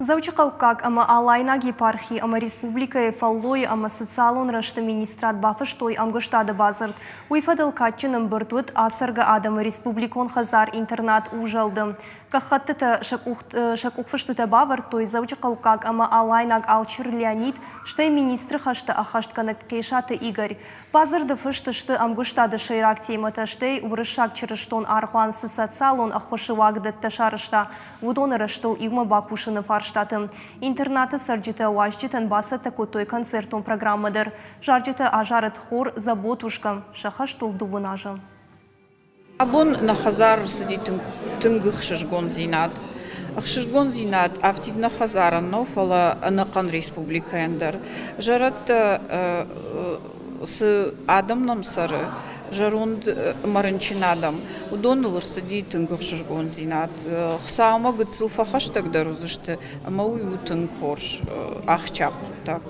Дзӕуджыхъӕуккаг ӕмӕ Алайнаг епархи ӕмӕ республикӕйы фӕллойы ӕмӕ социалон рӕзты министрад бафыстой ӕмгуыстады бадзырд. Уый фӕдыл кадджын ӕмбырд уыд ацӕргӕ адӕмы республикон хӕдзар-интернат Узӕлды. Гӕххӕттытӕ сӕ къухфыстытӕ бавӕрдтой Дзӕуджыхъӕуккаг ӕмӕ Алайнаг алчыр Леонид, стӕй министры хӕстӕ ӕххӕстгӕнӕг Хъесаты Игорь. Бадзырды фыст сты ӕмгуыстады сӕйраг темӕтӕ, стӕй уырыссаг чырыстон аргъуан цы социалон ӕххуысы уагдӕттӕ сарӕзта, уыдоны рӕзтыл иумӕ бакусыны фарстаты. Интернаты цӕрджытӕ уазджытӕн бацӕттӕ кодтой концертон программӕ дӕр. Зарджытӕ азарыд хор «Заботушка» сӕ хӕстыл дыууын азы. Абон нӕ хӕдзар ӕрцыди тынг, тынг ӕхсызгондзинад. Ӕхсызгондзинад афтид нӕ хӕдзарӕн нӕу, фӕлӕ ӕнӕхъӕн республикӕйӕн дӕр. Зӕрӕдтӕ цы адӕм нӕм цӕры, зӕронд ӕмӕ рынчын адӕм, уыдоныл ӕрцыди тынг ӕхсызгондзинад. Хуыцаумӕ гыццыл фӕхӕстӕгдӕр уыдзысты ӕмӕ уый у тынг хорз, ахсджиаг хъуыддаг.